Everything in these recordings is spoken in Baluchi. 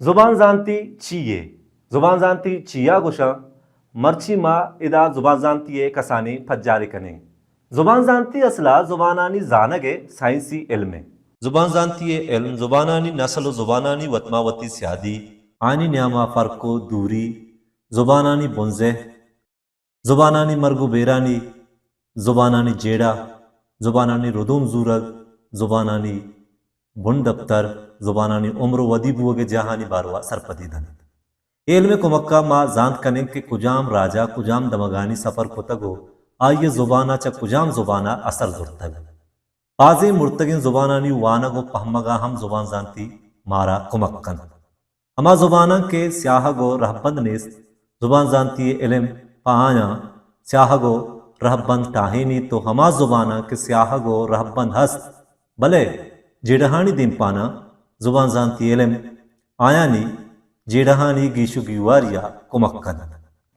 زبان زانتی چی یے؟ زبان زانتی چیا گوشاں؟ مرچی ما ادا زبان زانتی ءِ کسانیں پجارے کنیں۔ زبان زانتی اصلا زبانانی زانگ ءِ سائنسی علم ءِ۔ زبان زانتی ءِ علم زبانانی نسل و زبانانی وت ما وتی سیادی، آنی نیاما فرق و دوری، زبانانی بنزہ، زبانانی مرگ و بیرانی، زبانانی جیڑہ، زبانانی ردوم زورگ، زبانانی بن دپتر، زبانانی عمر و ودی بوگ ءِ جاہانی باروا سرپدی دنت۔ اے علم ءِ کمکا ما زانت کنیں کہ کجام راجا کجام دمگانی سفر کتگ و آئی ءِ زبانا چہ کجام زبانا اثر زرتگ۔ بازیں مرتگیں زبانانی وانگ و پہمگا ہم زبان زانتی مارا کمک کنت۔ ہما زباناں کہ سیاہگ و رہبند نیست، زبان زانتی ءِ علم پہ آیاں سیاہگ و رہبند ٹاہینیت و ہما زباناں کہ سیاہگ و رہبند ہست، بلے جیڑہانی دیمپانا زبان زانتی علم آیانی جیڑہانی گیش و گیواریا کمک کنت۔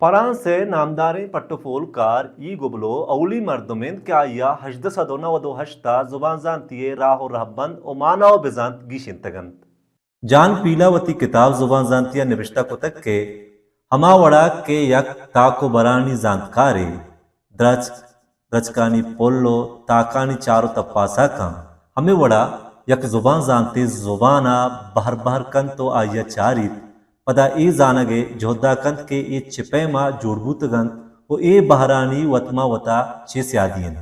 فرانس ءِ نامداریں پٹ و پولکار ای گبلو اولی مردم انت کہ آئیا ہژدہ سد و نود و ہشت ءَ زبان زانتی ءِ راہ و رہبند و مانا و بزانت گیشینتگ انت۔ جان پیلا وتی کتاب زبان زانتیا نبشتہ کتگ کہ ہما وڑا کہ یک تاک و برانی زانتکارے درچک، درچکانی پل و تاکانی چار و تپاسا کن، ہمے وڑا یک زبان زانتے زبانا بہر بہر کنت و آئیا چاریت، پدا اے زانگ ءِ جہدا کنت کہ اے چہ پیما جوڑ بوتگ انت و اے بہرانی وت ما وتا چے سیادی انت۔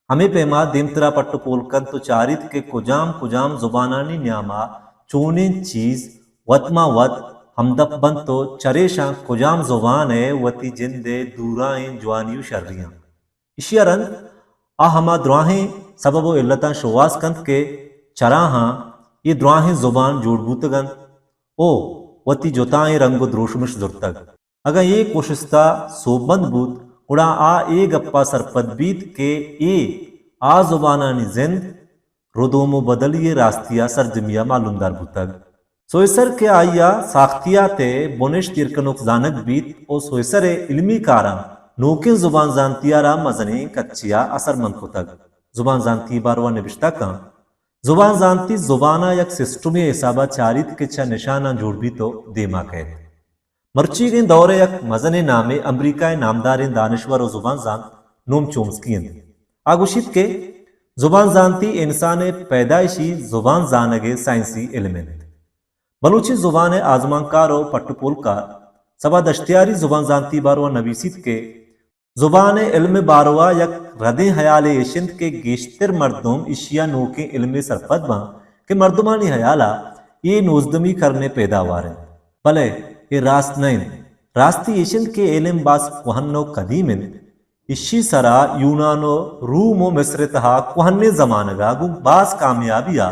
ہمے پیما دیمترا پٹ و پول کنت و چاریت کہ کجام کجام زبانانی نیاما چونیں چیز وت ماں وت ہمدپ بنت و چریشاں کجام زبان ء وتی جند ء دورائیں جوانی و شریاں۔ ایشی ء رند آ ہما دراہیں سبب و علتاں شوہاز کنت کہ چراہاں اے دراہیں زبان جوڑ بوتگ انت و وتی جتائیں رنگ و دروشمش زرتگ۔ اگاں اے کوشست ء سوبمند بوت، گڑا آ اے گپ ء سرپد بیت کہ اے آ زبانانی زند، ردوم و بدلی ء راستی ء سرجمی ء معلومدار بوتگ۔ سوئسر کہ آئی ء ساختیات ء بنشت ایر کنوک زانگ بیت و سوئسر ء علمی کاراں نوکیں زبان زانتی ء را مزنیں کچے ء اثرمند کتگ۔ زبان زانتی ء باروا نبشتہ کن۔ زبان زانتی زبان ء یک سسٹمے ء حساب ء چاریت کہ چہ نشاناں جوڑ بیت و دیما کئیت۔ مرچیگیں دور ء یک مزنیں نامے امریکہ ء نامداریں دانشور و زبان زانت نوم چومسکی انت۔ آ گوشیت کہ زبان زانتی انسان ء پیدائشی زبان زانگ ء سائنسی علم انت۔ بلوچی زبان ء آزمانکار و پٹ و پولکار صبا دشتیاری زبان زانتی باروا نویسیت کہ زبان ء علم ء باروا یک ردیں ہیالے ایش انت کہ گیشتر مردم ایشی ء نوکیں علمے سرپد باں کہ مردمانی ہیال ء اے نوزدمی کرن ء پیداوار انت، بلے اے راست نہ انت۔ راستی ایش انت کہ علم باز کوہن و قدیم انت۔ ایشی سرا یونان و روم و مصر ء تہا کوہنیں زمانگ ء گوں باز کامیابی ء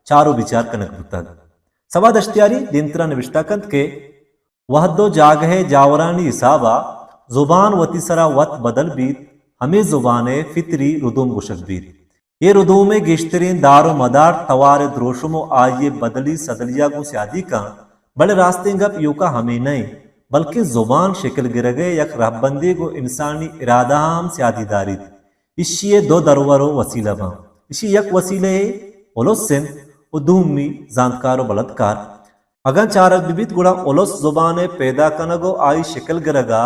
چار و بچار کنگ بوتگ۔ صبا دشتیاری دیمترا نبشتہ کنت کہ وہد و جاگہ ء جاورانی حساب ء زبان وتی سرا وت بدل بیت، ہمے زبان ء فطری ردوم گوشگ بیت۔ اے ردوم ء گیشتریں دار و مدار توار ء دروشم و آئی ء بدلی سدلی ء گوں سیادی کن، بلے راستیں گپ ایوکا ہمے نہ انت، بلکیں زبان شکل گرگ ء یک رہبندے گوں انسانی ارادہ ء ہم سیادی داریت۔ ایشی ء دو درور و وسیلہ باں۔ ایشی یک وسیلہ ء الس انت و دومی زانتکار و بلدکار۔ اگاں چارگ بہ بیت گڑا الس زبان ء پیدا کنگ و آئی شکل گرگ ء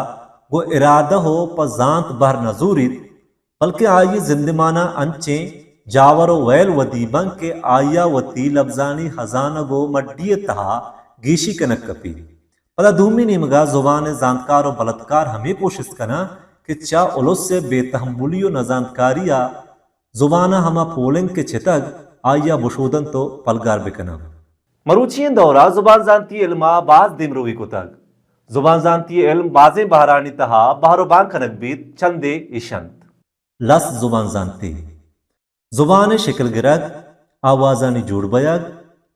گوں ارادہ و پہ زانت بہر نہ زوریت، بلکیں آئی ء زندمان ء انچیں جاور و ویل ودی بنت کہ آئی ء وتی لبزانی ہزانگ و مڈی ء تہا گیشی کنگ کپیت۔ پدا دومی نیمگ ء زبان ء زانتکار و بلدکار ہمے کوشست کناں کہ چہ الس ء بے تحملی و نزانتکاری ء زبان ء ہما پولنگ کہ چتگ، آئی ء بشودنت و پلگار بکناں۔ مروچی ئیں دور ء زبان زانتی علم ء باز دیمروی کتگ۔ زبان زانتی علم بازیں بہرانی تہا بہر و بان کنگ بیت، چندے ایش انت۔ لس زبان زانتی۔ زبان ء شکل گرگ، آوازانی جوڑ بئیگ،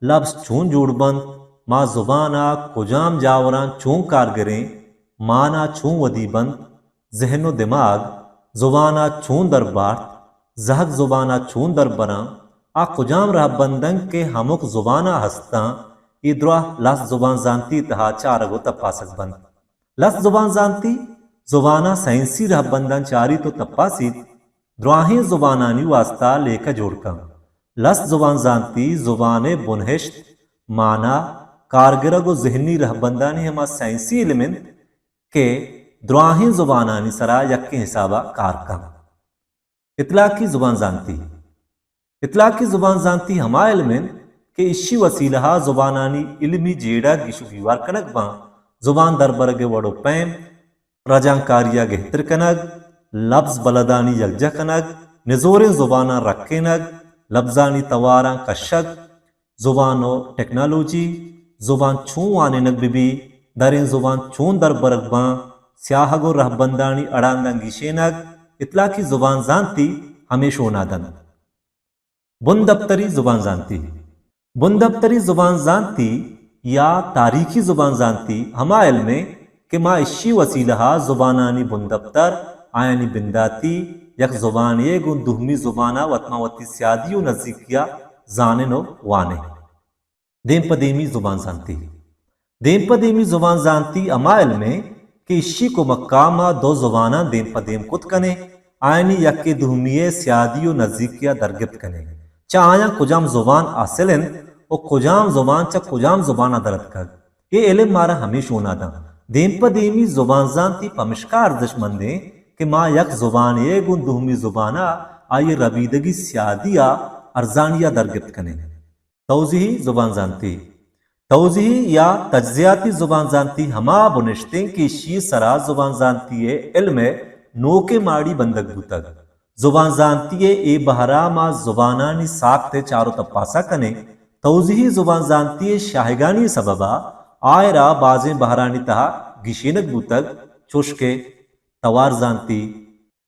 لبز چون جوڑ بنت، ما زبان ء کجام جاوراں چون کار گریں، مانا چون ودی بنت، ذہن و دماغ زبان ء چون در بارت، زہگ زبان ء چون در براں، آ کجام رہبند انت کہ ہمک زبان ء ہستاں، اے دراہ لس زبان زانتی تہا چارگ و تپاسگ بنت۔ لس زبان زانتی زبان ء سائنسی رہبنداں چاریت و تپاسیت، دراہیں زبانانی واستا لیکہ جوڑ کن۔ لس زبان زانتی زبان ء بنہشت، مانا، کارگرگ و ذہنی رہبندانی ہما سائنسی علم انت کہ دراہیں زبانانی سرا یکیں حسابا کار کن۔ اطلاقی زبان زانتی۔ اطلاقی زبان زانتی ہما علم انت کہ اشی وسیلہا زبانانی علمی جیڑہ گیش و گیوار کنگ باں، زبان دربرگ وڑ و پیم، رجانکاری ء گہتر کنگ، لبز بلدانی یکجہ کنگ، نزوریں زباناں رکینگ، لبزانی تواراں کشگ، زبان و ٹیکنالوجی، زبان چون وانینگ بہ بی، دریں زبان چون دربرگ باں، سیاہگ و رہبندانی اڑانداں گیشینگ، اطلاقی زبان زانتی ہمے شونا دنت۔ بندپتری زبان زانتی۔ بندپتری زبان زانتی یا تاریخی زبان زانتی ہما علمے کہ ما اشی وسیلہا زبانانی بندپتر، آیانی بنداتی، یک زبانے گوں دومی زبانا وت ما وتی سیادی و نزیکیا زانن و وانن۔ دیم پہ دیمی زبان زانتی۔ دیم پہ دیمی زبان زانتی ہما علمے کہ اشی کمکا ما دو زباناں دیم پہ دیم کت کنیں، آیانی یکے دومی ء سیادی و نزیکی ء درگپت کنیں۔ چہ آیاں کجام زبان اصل انت و کجام زبان چہ کجام زبان ء در اتکگ، اے علم مارا ہمے شونا داں۔ دیم پہ دیمی زبان زانتی پمشکا ارزشمندیں کہ ما یک زبانے ء گوں دومی زبان ء آئی ء ربیدگی سیادی ء ارزانی ء درگپت کنیں۔ توضیحی زبان زانتی۔ توضیحی یا تجزیاتی زبان زانتی ہما بنشتیں کہ ایشی سرا زبان زانتی ء علم ء نوکیں ماڑی بندگ بوتگ۔ زبان زانتی ء اے بہرا ما زبانانی ساخت ء چار و تپاسا کنیں۔ توضیحی زبان زانتی ء شاہگانی سببا آئرا بازیں بہرانی تہا گیشینگ بوتگ، چوش کہ توار زانتی،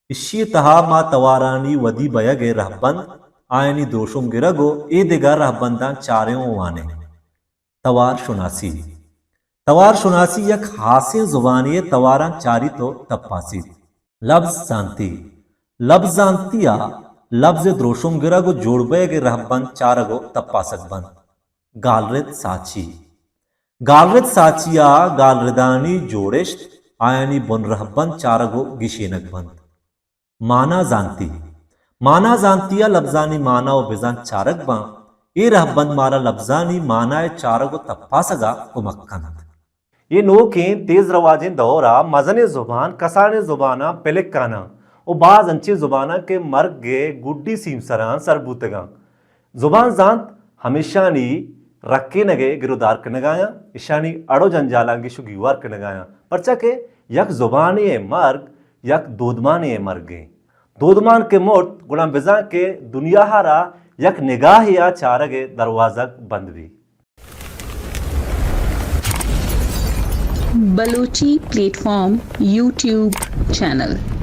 اشی ء تہا ما توارانی ودی بئیگ ء رہبند، آیانی دروشم گرگ و اے دگہ رہبنداں چاریں و وانیں۔ توار شناسی۔ توار شناسی یک ہاسیں زبانے ء تواراں چاریت و تپاسیت۔ لبز زانتی۔ لبز زانتی ء لبز ء دروشم گرگ و جوڑ بئیگ ء رہبند چارگ و تپاسگ بنت۔ گالرد ساچی۔ گالرد ساچی ء گالردانی جوڑشت، آیانی بن رہبند چارگ و گیشینگ بنت۔ مانا زانتی۔ مانا زانتی ء لبزانی مانا و بزانت چارگ باں۔ اے رہبند مارا لبزانی مانا ء چارگ و تپاسگ ء کمک کنت۔ اے نوکیں تیز رواجیں دور ء مزنیں زبان کسانیں زباناں پلک کاناں و باز انچیں زباناں کہ مرگ ء گڈی سیمسراں سر بوتگاں۔ زبان زانت ہمیشانی رکینگ ء گرودار کنگایاں، ایشانی اڑ و جنجالاں گیش و گیوار کنگایاں، پرچا کہ یک زبانے ء مرگ یک دودمانے ء مرگیں۔ دودمان کہ مرت، گڑا بزاں کہ دنیا ء را یک نگاہے ء چارگ ء دروازگ بند بی۔ Balochi platform YouTube channel.